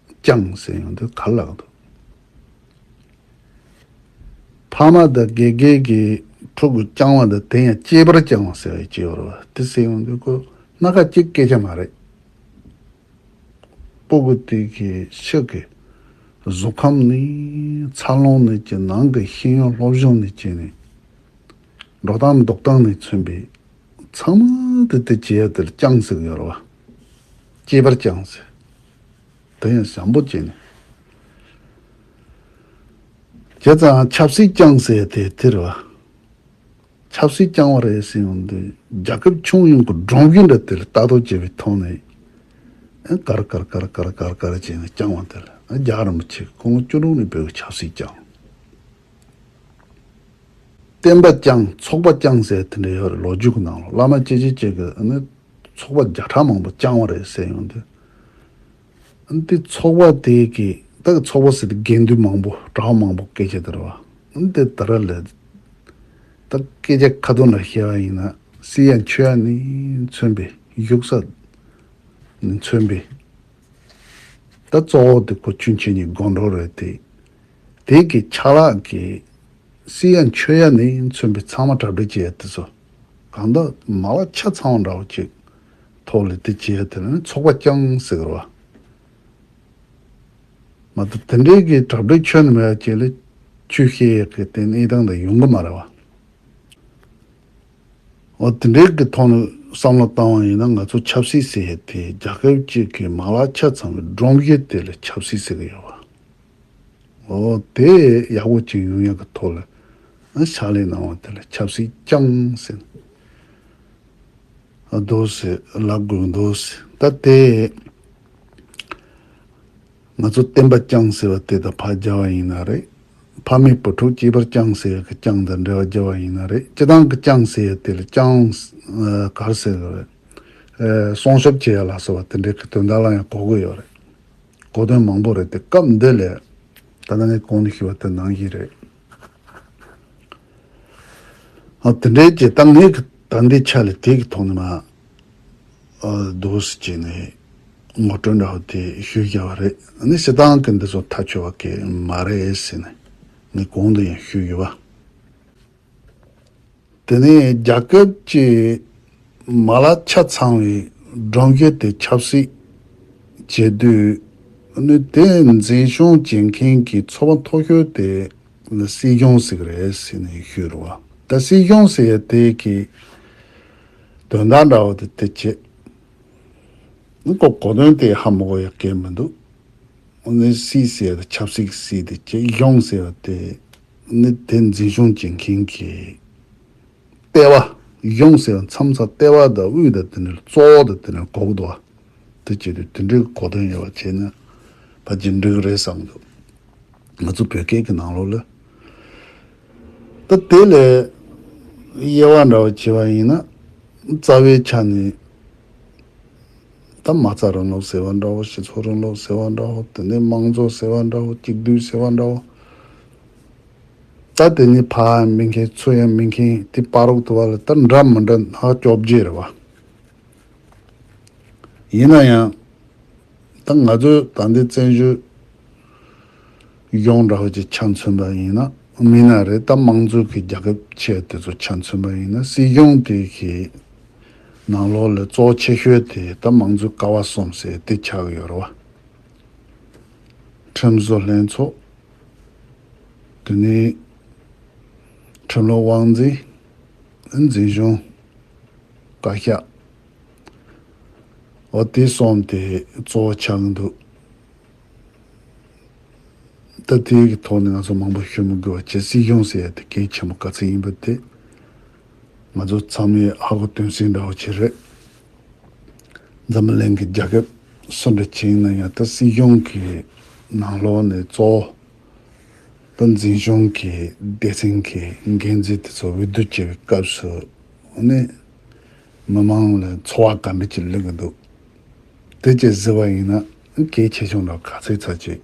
བསྐྱངས་ཟེར་ཡོང་དུས་ག་རེ་ལབ་ཀྱི་འདུག་ཕ་མ་དང་དགེ་རྒན་གྱི་ཕྲུ་གུ་བསྐྱངས་པ་དང་དེ་ཡང་གཅེས་པར་བསྐྱངས་པ་ཟེར་བའི་སྐྱེས་བར་བ་དེ་ཟེར་ཡོང་དུས་ཁོ་སྣ་ཁ་གཅིག་སྐད་ཆ་མ་རེད། སྤུ་གུ་དེ་གི་ཤུགས་ཀྱིས་གཟུགས་ཁམས་ནས་འཚར་ལོངས་ནས་ཀྱི་ནང་གི་ཤེས་ཡོན་སློབ་སྦྱོང་ནས་བྱས་ནས་འགྲོ་སྟངས་འདུག་སྟངས་ནས་མཚོན་པའི་ཚང་མ་དེ་དེ་བྱེད་ཡ་དེར་བསྐྱངས་ཟེར་གྱི་ཡོད་རེད་བ། གཅེས་པར་བསྐྱངས་ཟེར། དེ་ཡང་ཞན་པོ་བྱས་ནས། བྱས་ཙང་ཆབ་སྲིད་བསྐྱངས་ཟེར་དེ་དེ་རེད་བ། ཆབ་སྲིད་བསྐྱངས་པ་རེད་ཟེར་ཡོང་དུས་རྒྱལ་ཁབ་ཁྱོན་ཡོངས་ཀྱི་སྒྲོམ་གཞི་འདྲ་དེ་ལ་ལྟ་རྟོག་བྱེད་པའི་ཐོག་ནས་ཨེ་གར་གར་གར་གར་གར་གར་བྱས་ནས་བསྐྱངས་པ་དེ་ལ་ཨེ་རྒྱལ་བ་རིན་པོ་ཆེ་སྐུ་ངོ་བཅུ་དྲུག་ནས་བོད་ཀྱི་ཆབ་སྲིད་བསྐྱངས། བསྟན་པ་བསྐྱངས་ཚོགས་པ་བསྐྱངས་ཟེར་དེ་འདྲ་ཡོད་རེད། ལོ་རྒྱུས་ཀྱི་ནང་ལ་བླ་མ་སྐྱེས་ཆེན་བཅས་ཀྱིས་ཨ་ནི་ཚོགས་པ་བརྒྱ་ཕྲག་མང་པོ་བསྐྱངས་པ་རེད་ཟེར་ཡོང་དུས། འདི་ཚོགས་པ་དེ་གི་ད་ཚོགས་པ་ཟེར་དུས་དགེ་འདུན་མང་པོ་གྲྭ་པ་མང་པོ་སྐད་ཆ་དེ་རེད་བ། འདི་ད་ར་ལས་ད་སྐད་ཆ་ཁ་ཐུག་ནས་བཤད་པ་ཡིན་ན་སྲིད་ཡ་ཆོས་ཡ་ནས་མཚོན་པའི་བཞུགས་ས་ནས་མཚོན་པའི་ད་གཙོ་བོ་དེ་ཁོ་ཆོས་འཆད་ཉན་སྒོམ་སྒྲུབ་རེད་དེ། དེ་གི་ཆ་ལག་གི་སྲིད་ཡ་ཆོས་ཡ་ནས་མཚོན་པའི་ཚང་མ་གྲ་སྒྲིག་བྱེད་ཡ་དེ་ཚོ་གང་ལྟར་མ་ལག་ཆ་ཚང་བ་འདྲ་བོ་ཅིག་ཐོག་ལ་དེ་བྱེད་ཡ་དེ་ནི་ཚོགས་པ་བསྐྱངས་ཟེར་གི་རེད་བ། མ་གཏོགས་དེ་འདྲའི་གི་གྲ་སྒྲིག་ཁྱོན་ནས་མེད་པ་ཅིག་ལ་ཆོས་བཤད་ཡ་གི་དེ་གནས་སྟངས་དེ་ཡོང་གི་མ་རེད་བ། འོ་དེ་འདྲའི་གི་ཐོག་ནས་བསམ་བློ་བཏང་བ་ཡིན་ན་ང་ཚོ་ཆབ་སྲིད་ཟེར་ཡ་དེ་རྒྱལ་ཁབ་ཅིག་གི་མ་ལག་ཆ་ཚང་བའི་སྒྲོམ་གཞི་དེ་ལ་ཆབ་སྲིད་ཟེར་གི་ཡོད་བ། འོ་དེ་ཡག་པོ་ཅིག་ཡོང་ཡག་གི་ཐོག་ལ་ཕྱག་ལས་གནང་བ་དེ་ལ་ཆབ་སྲིད་བསྐྱངས་ཟེར་ནས་འདུག་ཟེར་ལབ་དགོས་འདུག་ཟེར། ད་དེ་ང་ཚོ་བསྟན་པ་བསྐྱངས་ཟེར་བ་དེ་དང་ཕར་སྦྱར་བ་ཡིན་ན་རེད། ཕ་མས་བུ་ཕྲུག་གཅེས་པར་བསྐྱངས་ཟེར་བ་གི་བསྐྱངས་དང་འབྲེལ་བ་སྦྱར་བ་ཡིན་ན་རེད། སྤྱི་བཏང་གི་བསྐྱངས་ཟེར་བ་དེ་ལ་བསྐྱངས་ག་རེ་ཟེར་དགོས་རེད། སྲུང་སྐྱོབ་བྱེད་ཡ་ལ་སོགས་པ་དེ་འདྲའི་གི་དོན་དག་ལ་ཡང་གོ་གི་ཡོད་རེད། གོ་དོན་མང་པོ་རེད་དེ་སྐབས་འདི་ལས་ད་ལྟ་ངས་གོང་ནས་ཞུས་པ་དེ་ནང་བཞིན་རེད། ཨ་དེ་འདྲའི་ཅིག་ད་ངས་ད་འདི་ཆ་ལ་དེ་གི་ཐོག་ནས་མ་ཨ་འདུག་སེ་བྱས་ནས་ངོ་སྤྲོད་འདྲ་བོ་དེ་ཞུས་བཞག་པ་རེད། ཨ་ནི་སྤྱི་བཏང་གི་འདི་ཚོ་ཐག་ཆོད་པ་གི་མ་རེད་ཟེར་ནས་ངས་གོང་དུ་ཡང་ཞུས་ཡོད་པ། དེ་ནས་རྒྱལ་ཁབ་ཀྱི་མ་ལག་ཆ་ཚང་བའི་སྒྲོམ་གཞི་དེ་ཆབ་སྲིད་བྱེད་དུས་ནི་དེ་འཛིན་སྐྱོང་བྱེད་མཁན་གྱི་ཚོགས་པ་མཐོ་ཤོས་དེ་ནི་སྲིད་གཞུང་ཟེར་གི་རེད་ཟེར་ནས་ཞུས་རེད་བ། ད་སྲིད་གཞུང་ཟེར་ཡ་དེ་གི་དོན་དག་འདྲ་བོ་དེ་དེ་བྱེད། ནི་ཁོ་གོ་དོན་དེ་ཧ་མ་གོ་ཡ་གལ་མི་འདུག་ནི་སྲིད་ཟེར་ཡ་དེ་ཆབ་སྲིད་ཀྱི་སྲིད་དེ་བྱེད། གཞུང་ཟེར་ཡ་དེ་ནི་དེ་འཛིན་སྐྱོང་བྱེད་མཁན་གྱི་ལྟེ་བ། གཞུང་ཟེར་བ་མཚམས་མཚམས་ལྟེ་བ་དང་དབུས་དང་དེ་འདྲ་གཙོ་བོ་དང་དེ་འདྲ་གོ་གི་འདུག་བ། དེ་བྱེད་དུས་དེ་འདྲའི་གོ་དོན་ཡོད་པ་བྱས་ན་ཕལ་ཆེར་འགྲིག་གི་རེད་བསམ་འདུག་ང་ཚོ་བོད་སྐད་ཀྱི་ནང་ལོགས་ལ། ད་དེ་ལས་དབྱེ་བ་འདྲ་བོ་བྱས་པ་ཡིན་ན་རྩ་བའི་ཆ་ནས། ད་མ་རྩ་རིང་ལུགས་ཟེར་བ་འདྲ་བོ། སྤྱི་ཚོགས་རིང་ལུགས་ཟེར་བ་འདྲ་བོ། དེ་ནས་དམངས་གཙོ་ཟེར་བ་འདྲ་བོ། གཅིག་སྡུད་ཟེར་བ་འདྲ་བོ། ད་དེ་ནས་ཕར་ཡང་མི་མཁན་ཚུར་ཡང་མི་མཁན་དེ་བར་དུ་བ་ལ་ད་འདྲ་མི་འདྲ་སྣ་བཅོ་བརྒྱད་རེད་བ། ཡིན་ན་ཡང་ད་ང་ཚོས་ད་འདི་བཙན་བྱོལ་གཞུང་འདྲ་བོ་ཅིག་ཆ་མཚོན་པ་ཡིན་ན་མིན་ན་རེད། ད་དམངས་གཙོའི་གི་རྒྱལ་ཁབ་ཆེ་དེ་ཚོ་ཆ་མཚོན་པ་ཡིན་ན་སྲིད་གཞུང་དེ་གི་ནང་ལོགས་ལ་གཙོ་ཆེ་ཤོས་དེ་ད་དམངས་གཙོའི་ཀ་བ་གསུམ་ཟེར་དེ་ཆགས་ཀྱི་ཡོད་རེད་བ། ཁྲིམས་བཟོ་ལྷན་ཚོགས། དེ་ནས་ཁྲིམས་ལུགས་དབང་འཛིན། འཛིན་སྐྱོང་། བཀའ་ཤག་འོ་དེ་གསུམ་དེ་གཙོ་བོ་ཆགས་ཀྱི་འདུག་ད་དེའི་གི་ཐོག་ནས་ང་ཚོ་མང་པོ་ཤོད་མི་དགོས་པ་བྱས། སྲིད་གཞུང་ཟེར་ཡ་དེ་གལ་ཆེན་པོ་ག་ཚོད་ཡིན་པ་དེ་ང་ཚོ་ཚང་མས་ཧ་གོ་དོན་གསལ་འདྲ་བོ་ཅིག་རེད། འཛམ་བུ་གླིང་གི་རྒྱལ་ཁབ་སུ་འདྲ་ཅིག་ཡིན་ན་ཡང་ད་སྲིད་གཞུང་གི་ནང་ལོགས་ནས་གཙོ་བོ་ད་འཛིན་སྐྱོང་གི་སྡེ་ཚན་གྱི་འགན་འཛིན་དེ་ཚོ་འོས་བསྡུ་བྱེད་པའི་སྐབས་སུ་ནས་མི་མང་ལ་ཚོར་བ་ག་འདྲ་ཅིག་སླེབས་ཀྱི་འདུག་དེ་ཅིག་གཟིགས་པ་ཡིན་ན་གལ་ཆེ་ཆུང་འདྲ་བོ་ག་ཚོད་ཙམ་ཅིག་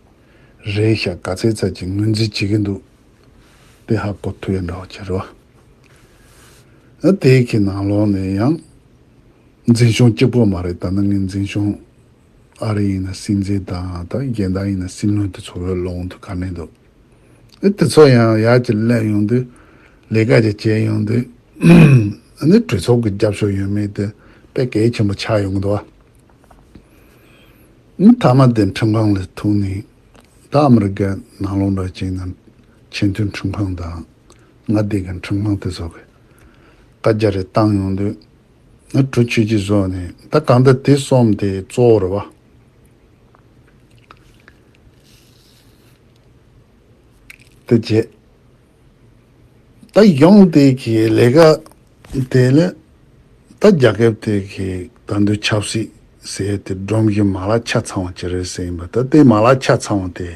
རེད་ཤག་ག་ཚོད་ཙམ་ཅིག་ངོས་འཛིན་བྱེད་ཀྱི་འདུག་དེ་ཧ་གོ་ཐུབ་ཡ་འདྲ་བོ་ཅིག་རེད་བ། ཨ་དེ་གི་ནང་ལོགས་ནས་ཡང་འཛིན་སྐྱོང་གཅིག་པོ་མ་རེད། ད་ནང་གི་འཛིན་སྐྱོང་ཨ་རི་ཡིན་ན་སྲིད་འཛིན་དང་། ད་རྒྱལ་དར་ཡིན་ན་སྲིད་བློན་དེ་ཚོ་བའི་ལོང་དུ་ག་ནས་འདུག་ཨ་དེ་ཚོ་ཡང་ཡར་གྱི་སླེབས་ཡོང་དུས་ལས་ཀ་ཅིག་བྱས་ཡོང་དུས་ཨ་ནི་གྲོས་ཚོགས་ཀྱི་རྒྱབ་སྐྱོར་ཡོད་མེད་དེ་དཔེ་གལ་ཆེན་པོ་ཆགས་ཡོང་གི་འདུག་བ། མཐའ་མ་དེ་ཁྲིམས་ཁང་ལ་ཐུག་ནས། ད་ཨ་མི་རི་ཀའི་ནང་ལོགས་འདྲ་ཅིག་ན་ཆེས་མཐོའི་ཁྲིམས་ཁང་དང་མངའ་སྡེ་གི་ཁྲིམས་ཁང་དེ་ཚོ་གི་བཀའ་རྒྱ་རེ་བཏང་ཡོང་དུས་ང་གྲོས་ཆོད་ཅིག་བཟོས་ནས། ད་གང་ལྟར་དེ་གསུམ་དེ་གཙོ་བོ་རེད་བ། དེ་རྗེས་ད་གཞུང་དེ་གི་ལས་ཀ་དེ་ལ་ད་རྒྱལ་ཁབ་དེ་གི་ད་དུང་ཆབ་སྲིད་ཟེར་དེ་སྒྲོམ་གྱི་མ་ལག་ཆ་ཚང་བ་ཅིག་རེད་ཟེར་ཡིན་པ། ད་དེ་མ་ལག་ཆ་ཚང་བ་དེ་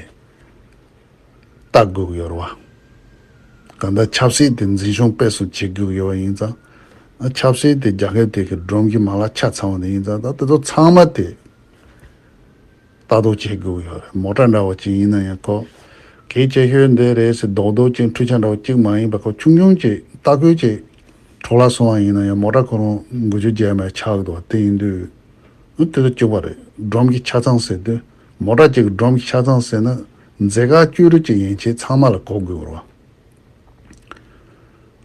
ལྟ་དགོས་ཀྱི་ཡོད་རེད་བ། གང་ལྟར་ཆབ་སྲིད་དེ་འཛིན་སྐྱོང་སྤེལ་གསུམ་བྱེད་དགོས་ཀྱི་ཡོད་པ་ཡིན་ཙང་། ཆབ་སྲིད་དེ་རྒྱལ་ཁབ་དེ་གི་སྒྲོམ་གྱི་མ་ལག་ཆ་ཚང་བ་དེ་ཡིན་ཙང་། ད་དེ་ཚོ་ཚང་མ་དེ་ལྟ་རྟོག་བྱེད་དགོས་ཡོད་རེད། མོ་ཊ་འདྲ་བོ་ཅིག་ཡིན་ན་ཡང་ཁོ་གལ་ཆེ་ཤོས་འདི་རེད་ཟེར་རྡོག་རྡོག་ཅིག་འཕྲུལ་ཆས་འདྲ་བོ་གཅིག་མ་ཡིན་པ་ཁོ་ཆུང་ཆུང་ཅིག་ལྟ་སྐོར་ཅིག་འཕྲོ་བརླག་སོང་བ་ཡིན་ན་ཡང་མོ་ཊ་ཁོ་རང་འགུལ་སྐྱོད་རྒྱག་མ་ཆགས་འདུག་དེ་ཡིན་དུས་ཨ་དེ་ཚོ་གཅིག་པ་རེད། སྒྲོམ་གྱི་ཆ་ཚང་ཟེར་དུས་མོ་ཊ་གཅིག་གི་སྒྲོམ་གྱི་ཆ་ཚང་ཟེར་ན་འཛེར་ཁ་བཅུ་དྲུག་ཅིག་ཡན་ཆད་ཚང་མ་ལ་གོ་དགོས་རེད་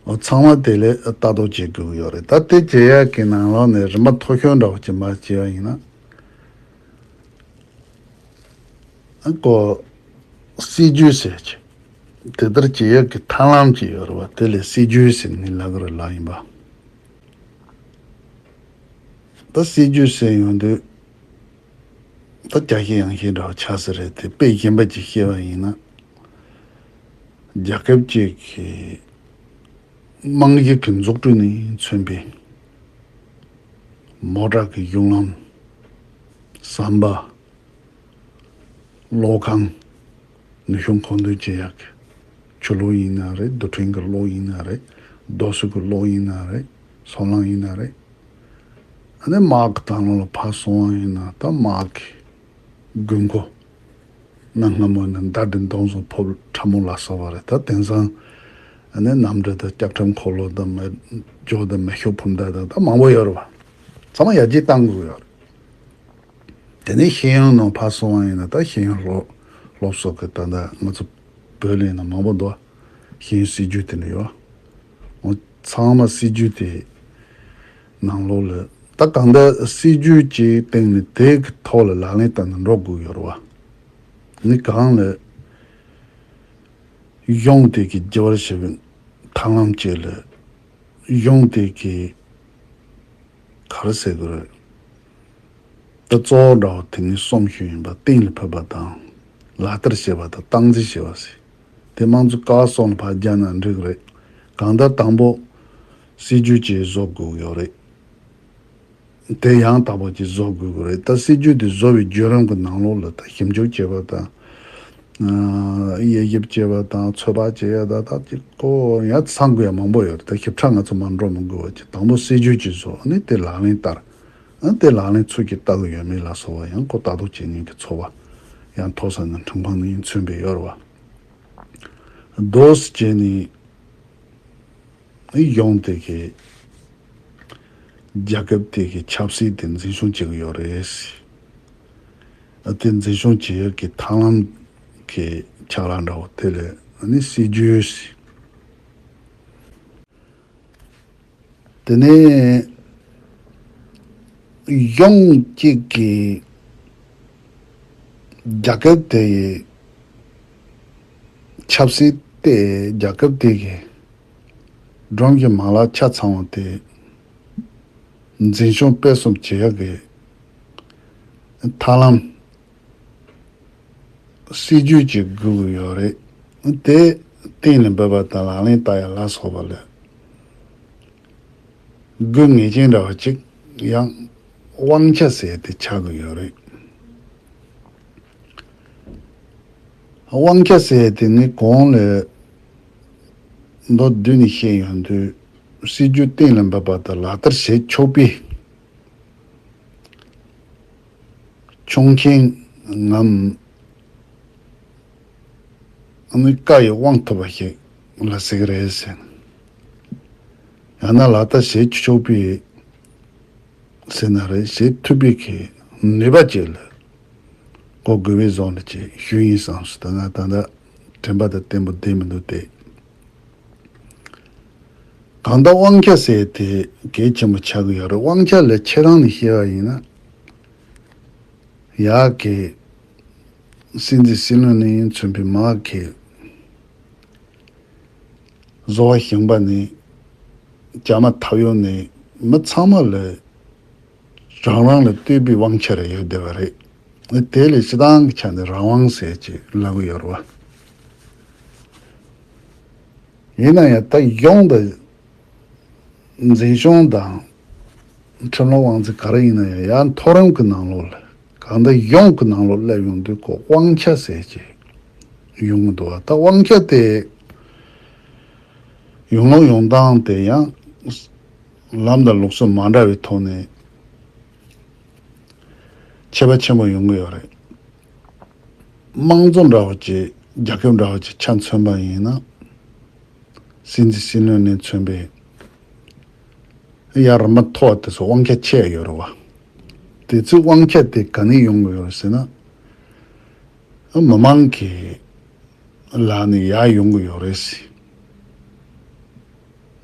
བ། ཚང་མ་དེ་ལས་ལྟ་རྟོག་བྱེད་དགོས་ཀྱི་ཡོད་རེད། ད་དེ་བྱེད་ཡག་གི་ནང་ལོགས་ནས་རིམ་པ་མཐོ་ཤོས་འདྲ་བོ་ཅིག་མར་བྱས་པ་ཡིན་ན། ཨ་ཀོ་སྲིད་ཇུས་ཟེར་གྱི་དེ་ལྟར་བྱེད་ཡག་གི་ཐབས་ལམ་ཅིག་ཡོད་རེད་བ། དེ་ལས་སྲིད་ཇུས་ཟེར་ནི་ལབ་ཀྱི་རེད་ལབ་ཡིན་པ། ད་སྲིད་ཇུས་ཟེར་ཡོང་དུས་ད་རྒྱ་སྐྱེད་ཡངས་སྐྱེད་འདྲ་བོ་ཆགས་ས་རེད་དེ། དཔེ་གཞན་པ་ཅིག་བཤད་པ་ཡིན་ན། རྒྱལ་ཁབ་ཅིག་གི་རྨང་གཞི་གི་འཛུགས་སྐྲུན་ནས་མཚོན་པའི་མོ་ཊ་གི་གཞུང་ལམ། ཟམ་པ། གློག་ཁང་། ནུས་ཤུགས་མཁོ་འདོན་བྱེད་ཡག་གི་ཆུ་གློག་ཡིན་ན་རེད། རྡུལ་ཕྲན་གྱི་གློག་ཡིན་ན་རེད། རྡོ་སོལ་གྱི་གློག་ཡིན་ན་རེད། སོལ་རླངས་ཡིན་ན་རེད། ཨ་ནི་དམག་གི་དང་ལོ་ལ་ཕར་སོང་བ་ཡིན་ན་ད་དམག་གི་དགོས་མཁོ། གནའ་སྔ་མོ་ནས་མདའ་གདོང་སོགས་ཕོབ་ཁྲ་མོ་ལ་སོགས་པ་རེད། ད་དེང་སང་ཨ་ནི་གནམ་གྲུ་དང་ལྕགས་ཁྲབ་འཁོར་ལོ་དང་མེ་སྒྱོགས་དང་མེ་ཤོག་འཕུར་མདའ་དང་ད་མང་པོ་ཡོད་རེད་བ། ཚང་མ་ཡར་རྒྱས་བཏང་དགོས་ཡོད་རེད། དེ་ནས་ཤེས་ཡོན་ནང་ཕར་སོང་བ་ཡིན་ན་ད་ཤེས་ཡོན་སློབ་སློབ་གསོ་གི་ད་ལྟ་ང་ཚོ་བོད་ལ་ཡིན་ན་མང་པོ་འདུག་ཤེས་ཡོན་སྲིད་ཇུས་དེ་འདྲ་ཡོད། འོ་ཚང་མ་སྲིད་ཇུས་དེ་ནང་ལོགས་ལ་ད་གང་ལྟར་སྲིད་ཇུས་ཀྱི་སྟེང་ནས་དེ་གི་ཐོག་ལ་ལག་ལེན་བསྟར་ནས་འགྲོ་དགོས་ཡོད་རེད་བ། ནི་གང་ལ་གཞུང་དེ་གི་བགྱི་བར་བྱེད་པའི་ཐབས་ལམ་བཅས་ལ་གཞུང་དེ་གི་ག་རེ་ཟེར་དགོས་རེད། ད་གཙོ་བོ་འདྲ་བོ་དེ་ནི་གསུམ་ཞིག་ཡིན་པ། གཏན་ལ་ཕབ་པ་དང་། ལག་བསྟར་བྱེད་པ་དང་། སྟངས་འཛིན་བྱེད་པ་ཟེར། དེ་དམངས་གཙོ་ཀ་བ་གསུམ་ལ་ཕར་སྦྱར་ན་འགྲིག་གི་རེད། གང་ལྟར་དང་པོ་སྲིད་ཇུས་ཅིག་བཟོ་དགོས་ཀྱི་ཡོད་རེད། དེ་ཡང་དག་པ་ཅིག་བཟོ་དགོས་ཀྱི་རེད། ད་སྲིད་ཇུས་དེ་བཟོ་བའི་བརྒྱུད་རིམ་གྱི་ནང་ལོགས་ལ་ད་ཞིབ་འཇུག་བྱེད་པ་དང་། དབྱེ་ཞིབ་བྱེད་པ་དང་། ཚོད་དཔག་བྱེད་ཡ་ད་ད་ཅིག་ཁོ་ཡང་ཚང་དགོས་ཡ་མང་པོ་ཡོད་རེད། ད་ཞིབ་ཕྲ་ང་ཚོ་མར་འགྲོ་མི་དགོས་པ་ཅིག་དང་པོ་སྲིད་ཇུས་ཅིག་བཟོ། ཨ་ནི་དེ་ལག་ལེན་བསྟར། ཨ་དེ་ལག་ལེན་ཚུལ་གྱིས་བསྟར་གི་ཡོད་མེད་ལ་སོགས་པ་ཡང་ཁོ་ལྟ་རྟོག་བྱེད་མཁན་གྱི་ཚོགས་པ་ཡང་མཐོ་ས་ནས་ཁྲིམས་ཁང་ནས་ཡིན་མཚོན་པའི་ཡོད་རེད་བ། དོ་སི་བྱས་ནས་གཞུང་དེ་གི་རྒྱལ་ཁབ་དེ་གི་ཆབ་སྲིད་དེ་འཛིན་སྐྱོང་བྱེད་གི་ཡོད་རེད། ཨ་དེ་འཛིན་སྐྱོང་བྱེད་ཡག་གི་ཐབས་ལམ་གི་ཕྱག་ལས་འདྲ་བོ་དེ་ལ་ཨ་ནི་སྲིད་ཇུས། དེ་ནས་གཞུང་གཅིག་གི་རྒྱལ་ཁབ་དེ་ཡི་ཆབ་སྲིད་དེ་རྒྱལ་ཁབ་དེ་གི་སྒྲོམ་གྱི་མ་ལག་ཆ་ཚང་བ་དེ་ འཛིན་སྐྱོང་སྤེལ་གསུམ་བྱེད་ཡག་གི་ཐབས་ལམ་སྲིད་ཇུས་ཅིག་དགོས་ཀྱི་ཡོད་རེད། དེ་གཏན་ལ་འབེབས་པ་དང་ལག་ལེན་བསྟར་ཡ་ལ་སོགས་པ་ལ་དགོས་ངེས་ཅན་འདྲ་བ་ཅིག་ཡང་དབང་ཆ་ཟེར་དེ་ཆགས་ཀྱི་ཡོད་རེད། དབང་ཆ་ཟེར་དེ་ནི་གོང་ལ་མདོར་བསྡུས་ནས་བཤད་ཡོང་དུས་སྲིད་ཇུས་གཏན་ལ་འབེབས་པ་དང་ལག་བསྟར་བྱེད་ཆོག་པའི་ཆོག་མཆན་ངམ་ཨ་ནི་བཀའ་ཡི་དབང་ཐོབ་པ་ཞིག་ལ་ཟེར་གི་རེད་ཟེར། ཡང་ན་ལག་བསྟར་བྱེད་ཆོག་པའི་ཟེར་ན་རེད། བྱེད་ཐུབ་པའི་གི་ནུས་པ་ཅིག་ལ་གོ་དགོས་པའི་བཟོ་འདྲ་ཅིག་ཞུ་ཡིན་བསམ་སོང་། ད་ང་ད་ལྟ་དྲན་པ་དང་བརྟན་པོ་བསྡད་མི་འདུག་སྟེ། གང་ལྟར་དབང་ཆ་ཟེར་དེ་གལ་ཆེན་པོ་ཆགས་ཀྱི་ཡོད་རེད། དབང་ཆ་ལ་ཁྱེད་རང་ནས་བཤད་པ་ཡིན་ན། ཡག་གི་སྲིད་འཛིན་སྲིད་བློན་ནས་མཚོན་པའི་མ་གི་བཟོ་བ་ཞིང་པ་ནས་བྱ་མ་ཐབས་ཡོད་ནས་མི་ཚང་མ་ལ་རང་རང་ལ་ལྟོས་པའི་དབང་ཆ་རེ་ཡོད་བསྡད་པ་རེད། དེ་ལས་སྤྱི་བཏང་གི་ཆ་ནས་རང་དབང་ཟེར་ཅིག་ལབ་ཀྱི་ཡོད་རེད་བ། ཡིན་ན་ཡང་ད་གཞུང་དང་འཛིན་སྐྱོང་དང་ཁྲིམས་ལུགས་དབང་འཛིན་ག་རེ་ཡིན་ན་ཡང་ཡང་མཐོ་རིམ་གྱི་ནང་ལོགས་ལ་གང་ལྟར་གཞུང་གི་ནང་ལོགས་སླེབས་ཡོང་དུས་ཁོ་དབང་ཆ་ཟེར་ཅིག་ཡོང་གི་འདུག་བ། ད་དབང་ཆ་དེ་ཡོང་ལུགས་ཡོང་སྟངས་དེ་ཡང་ལམ་དང་ལུགས་སྲོལ་མ་འདྲ་བའི་ཐོག་ནས་ཁྱད་པར་ཆེན་པོ་ཡོང་གི་ཡོད་རེད། དམངས་གཙོ་འདྲ་བོ་ཅིག་རྒྱལ་ཁབ་འདྲ་བོ་ཅིག་ཆ་མཚོན་པ་ཡིན་ན། སྲིད་འཛིན་སྲིད་བློན་ནས་མཚོན་པའི་ཡར་མི་མཐོ་བ་དེ་ཚོ་དབང་ཆ་ཆེ་ཡོད་རེད་བ། དེ་ཚོའི་དབང་ཆ་དེ་ག་ནས་ཡོང་གི་ཡོད་རེད་ཟེར་ན། མི་མང་གི་ལག་ནས་ཡར་ཡོང་གི་ཡོད་རེད་ཟེར།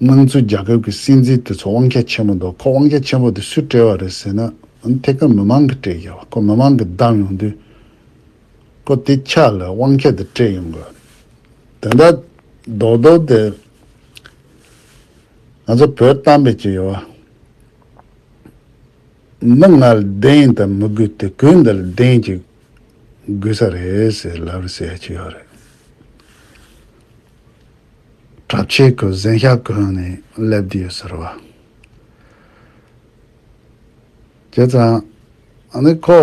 དམངས་གཙོའི་རྒྱལ་ཁབ་ཀྱི་སྲིད་འཛིན་དེ་ཚོ་དབང་ཆ་ཆེན་པོ་འདུག་ཁོ་དབང་ཆ་ཆེན་པོ་དེ་སུས་སྤྲད་པ་རེད་ཟེར་ན། ཐད་ཀར་མི་མང་གིས་སྤྲད་ཡོད་བ། ཁོ་མི་མང་གིས་བདམས་ཡོང་དུས། ཁོ་དེ་ཆ་ལ་དབང་ཆ་དེ་སྤྲད་ཡོང་དགོས། དེ་འདྲ་རྡོག་རྡོག་དེ་ང་ཚོ་བོད་གཏམ་དཔེ་ཅིག་ཡོད་བ། མི་ང་ལ་བདེན་དང་མི་དགོས་ཏེ་གོས་འདི་ལ་བདེན་ཅིག་དགོས་ས་རེད་ཟེར་ལབ་རེད་ཟེར་ཡ་ཅིག་ཡོད་རེད། གྲྭ་ཆས་གོན་གཟན་ཤ་གོན་ནས་སླེབས་བསྡད་ཡོད་ཟེར་བ། བྱས་ཙང་ཨ་ནི་ཁོ་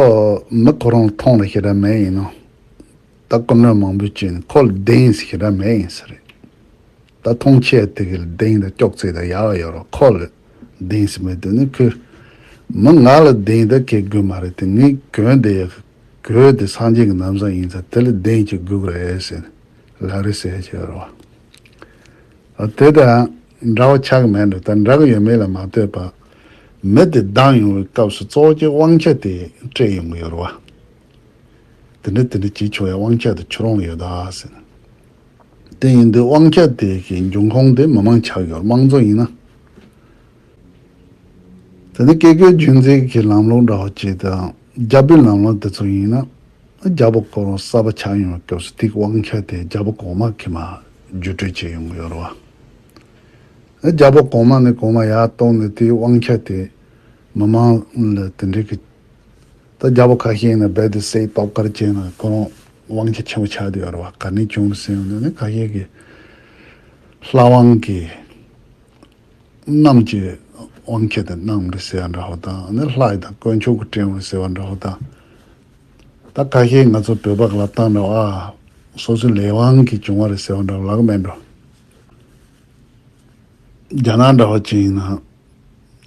མི་ཁོ་རང་ལ་མཐོང་ལ་ཞེ་དྲག་མེད་ཡིན་ནོ། ད་སྐུ་མགྲོན་མང་པོས་བྱས་ནས་ཁོ་ལ་བདེན་ཟེར་ཞེ་དྲག་མེད་ཡིན་ས་རེད། ད་མཐོང་ཆེ་དེ་གི་ལ་བདེན་དང་ཅོག་ཙེ་དང་ཡག་ཡོད་རོགས་ཁོ་ལ་བདེན་ཟེར་མེད་དུས་ནི་ཁོས་མི་ང་ལ་བདེན་དང་གེ་དགོས་མ་རེད་དེ་ངས་གོན་དེ་ཡག་གོས་དེ་སངས་རྒྱས་ཀྱི་ན་བཟའ་ཡིན་ཙང་དེ་ལ་བདེན་གཅིག་དགོས་ཀྱི་རེད་ཟེར་ལབ་རེད་ཟེར་གྱི་ཡོད་རེད་བ། དེ་དང་འདྲ་བ་ཆགས་ཀྱི་མེད་འགྲོ། ད་འདྲ་གི་ཡོད་མེད་ལ་མ་ལྟོས་པར་མི་དེ་བདམས་ཡོང་བའི་སྐབས་སུ་གཙོ་བོ་གཅིག་དབང་ཆ་དེ་སྤྲད་ཡོང་གི་ཡོད་རེད་བ། དེ་འདྲ་དེ་འདྲ་བྱེད་ཆོག་ཡ་དབང་ཆ་དེ་ཁྱོད་རང་ལ་ཡོད་ད་ཟེར། དེ་ཡིན་དུས་དབང་ཆ་དེ་གི་འབྱུང་ཁུངས་དེ་མི་མང་ཆགས་ཡོད་རེད། དམངས་གཙོ་ཡིན་ན། དེ་ནི་བཀས་བཀོད་རྒྱུད་འཛིན་གྱི་ལམ་ལུགས་འདྲ་བ་ཅིག་དང་རྒྱལ་པོའི་ལམ་ལུགས་དེ་ཚོ་ཡིན་ན། རྒྱལ་པོ་ཁོ་རང་གསར་པ་ཆགས་ཡོང་བའི་སྐབས་སུ་དེའི་དབང་ཆ་དེ་རྒྱལ་པོ་གོང་མ་གིས་མར་བརྒྱུད་སྤྲོད་བྱས་ཡོང་གི་ཡོད་རེད་བ། རྒྱལ་པོ་གོང་མ་ནས་གོང་མ་ཡར་གཏོང་ནས་དེའི་དབང་ཆ་དེ་མི་མང་ལ་དེ་འདྲའི་གི། ད་རྒྱལ་པོ་ཁ་ཤས་ཡིན་ན་རྦད་དེ་སའི་སྟོབས་དཀར་བྱས་ན་ཁོ་རང་དབང་ཆ་ཆེན་པོ་ཆགས་བསྡད་ཡོད་རེད་བ། ག་ནས་བྱུང་རེད་ཟེར་ཡོང་དུས་ནི་ཁ་ཤས་ཀྱིས་ལྷ་དབང་གིས། གནམ་གྱི་དབང་ཆ་དེ་གནང་རེད་ཟེར་བ་འདྲ་བོ་དང་ནི་ལྷ་ཡི་དང་དཀོན་མཆོག་གི་སྤྲད་རེད་ཟེར་བ་འདྲ་བོ་དང་། ད་ཁ་ཤས་ང་ཚོ་བོད་པ་གི་ལབ་སྟངས་འདྲ་བོ་ཨ། སོ་སོའི་ལས་དབང་གིས་བྱུང་བ་རེད་ཟེར་བ་འདྲ་བོ་ལབ་གི་མེད་འགྲོ། རྒྱ་ནག་འདྲ་བོ་ཅིག་ཡིན་ན་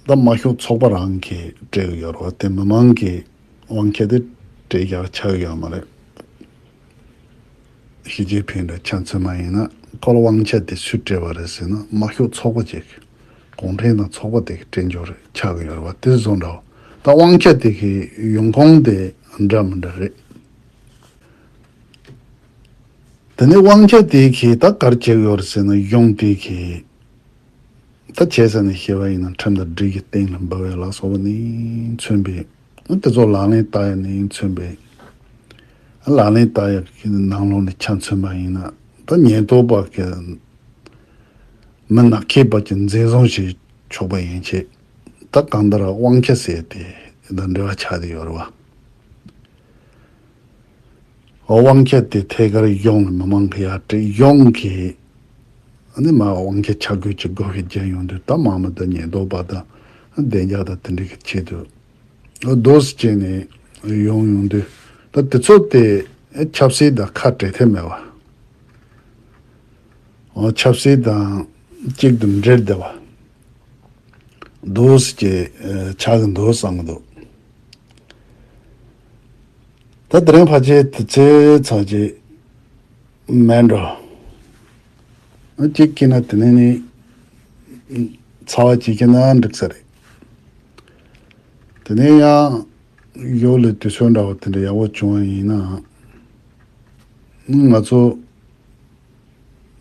ད་དམར་ཤོག་ཚོགས་པ་རང་གིས་སྤྲད་གི་ཡོད་རེད་བ། དེ་མི་མང་གི་དབང་ཆ་དེ་སྤྲད་རྒྱག་ཆགས་ཀྱི་ཡོད་མ་རེད། ཞི་ཅིན་ཕིང་འདྲ་ཆ་མཚོན་པ་ཡིན་ན་ཁོ་ལ་དབང་ཆ་དེ་སུས་སྤྲད་པ་རེད་ཟེར་ན་དམར་ཤོག་ཚོགས་པ་ཅིག་གུང་ཁྲན་ཏང་ཚོགས་པ་དེ་གིས་སྤྲད་འབྱོར་རེད་ཆགས་ཀྱི་ཡོད་རེད་བ། དེ་བཟོ་འདྲ་བོ། ད་དབང་ཆ་དེ་གི་ཡོང་ཁུངས་དེ་འདྲ་མི་འདྲ་རེད། དེ་ནས་དབང་ཆ་དེ་གིས་ད་ག་རེ་བྱེད་ཀྱི་ཡོད་རེད་ཟེར་ན་གཞུང་དེ་གིས། ད་བྱས་ཙང་ནས་བཤད་པ་ཡིན་ན་ཁྲིམས་དང་སྒྲིག་གཞི་གཏན་ལ་འབེབས་པ་ལ་སོགས་པ་ནས་མཚོན་པའི་དེ་ཚོ་ལག་ལེན་བསྟར་ཡ་ནས་མཚོན་པའི་ལག་ལེན་བསྟར་ཡ་གི་ནང་ལོགས་ནས་ཆ་མཚོན་པ་ཡིན་ན་ད་ཉེན་རྟོག་པ་གི་མི་ནག་ཁྱད་པར་གྱི་འཛིན་བཟུང་བྱེད་ཆོག་པ་ཡན་ཆད་ད་ ད་གང་ལྟར་དབང་ཆ་ཟེར་དེ་དང་འབྲེལ་བ་ཆགས་བསྡད་ཡོད་རེད་བ། དབང་ཆ་དེ་ཐད་ཀར་གཞུང་ལ་མི་མང་གི་ཡར་སྤྲད། གཞུང་གིས་ཨ་ནི་མར་དབང་ཆ་ཆ་བགོས་ཀྱི་བགོ་བཤའ་བརྒྱབ་ཡོང་དུས། ད་དམངས་མི་དང་ཉེན་རྟོག་པ་དང་བདེ་འཇགས་དང་དེ་འདྲ་གི་ཆེད་དུ་རྡོ་སུ་བྱས་ནས་ཡོང་ཡོང་དུས། ད་དེ་ཚོ་དེ་ཆབ་སྲིད་དང་ཁ་བྲལ་ཐབས་མེད་བ། ཆབ་སྲིད་དང་གཅིག་ཏུ་འབྲེལ་བསྡད་པ། འདུག་སེ་ཅིག་ཆགས་ཀྱི་འདུག་བསམ་གྱི་འདུག་ད་དེ་རིང་ཕལ་ཆེར་དུས་ཚོད་ཚར་རྗེས་མེད་འགྲོ། གཅིག་བྱས་ན་དེ་ནས་ནི་ཚར་བ་ཅིག་བྱས་ན་འགྲིག་ས་རེད། དེ་ནས་ཡང་ཡོ་ལི་དུས་ཚོད་འདྲ་བོ་དེ་འདྲ་ཡག་པོ་བྱུང་བ་ཡིན་ན། ང་ཚོ་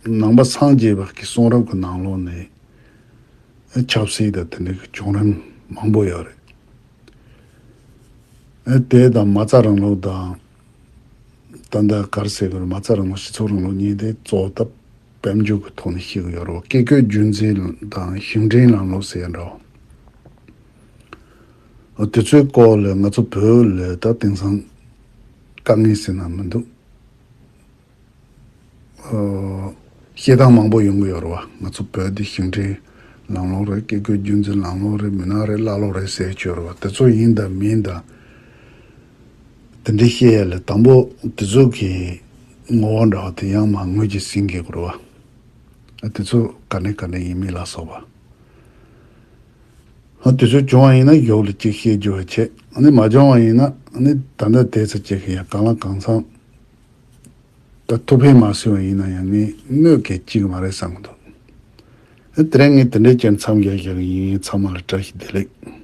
ནང་པ་སངས་རྒྱས་པ་གི་གསུང་རབ་ཀྱི་ནང་ལོགས་ནས་ཆབ་སྲིད་དང་དེ་འདྲའི་བྱུང་རིམ་མང་པོ་ཡོད་རེད། དེ་དང་མ་རྩ་རིང་ལུགས་དང་། ད་ལྟ་ག་རེ་ཟེར་དགོས་རེད། མ་རྩ་རིང་ལུགས་སྤྱི་ཚོགས་རིང་ལུགས་གཉིས་དེ་གཙོ་བོ་ད་དཔལ་འབྱོར་གྱི་ཐོག་ནས་བཤད་གི་ཡོད་རེད་བ། བཀས་བཀོད་རྒྱུད་འཛིན་དང་ཞིང་བྲན་ལམ་ལུགས་ཟེར་ཡ་འདྲ་བ། དེ་ཚོའི་སྐོར་ལ་ང་ཚོ་བོད་ལ་ད་དེང་སང་དཀའ་ངལ་ཟེར་ན་མི་འདུག་ཨོ། བཤད་སྟངས་མང་པོ་ཡོང་གི་ཡོད་རེད་བ། ང་ཚོ་བོད་འདི་ཞིང་བྲན་ལམ་ལུགས་རེད། བཀས་བཀོད་རྒྱུད་འཛིན་ལམ་ལུགས་རེད། མུན་ནག་རེད། ཀླ་ཀློ་རེད་ཟེར་གྱི་ཡོད་རེད་བ། དེ་ཚོ་ཡིན་དང་མིན་དང་། དེ་འདྲའི་བཤད་ཡ་ལ་དང་པོ་དེ་ཚོ་གི་ངོ་བོ་འདྲ་བ་དེ་ཡང་མར་ངོས་ཀྱིས་ཟིན་དགོས་ཀྱི་རེད་བ། ཨ། དེ་ཚོ་ག་ནས་ག་ནས་ཡིན་མིན་ལ་སོགས་པ། ཨ། དེ་ཚོ་བྱུང་བ་ཡིན་ན་ཡོ་ལི་གཅིག་བཤད་རྒྱུ་བ་བྱས། ཨ་ནི་མ་བྱུང་བ་ཡིན་ན། ཨ་ནི་ད་ལྟ་དེ་ཚོ་བྱེད་མཁན་ཡང་གང་ལ་གང་འཚམ། ད་ཐུགས་ཕན་མ་སོས་པ་ཡིན་ན་ཡང་ངས་གནོད་མཁན་གཅིག་མ་རེད་བསམ་གྱི་འདུག་ཨ། དེ་རིང་ངས་དེ་འདྲའི་ཅན་མཚམས་བཞག་བཞག་གི་ཡིན། ཚང་མ་ལ་བཀྲ་ཤིས་བདེ་ལེགས།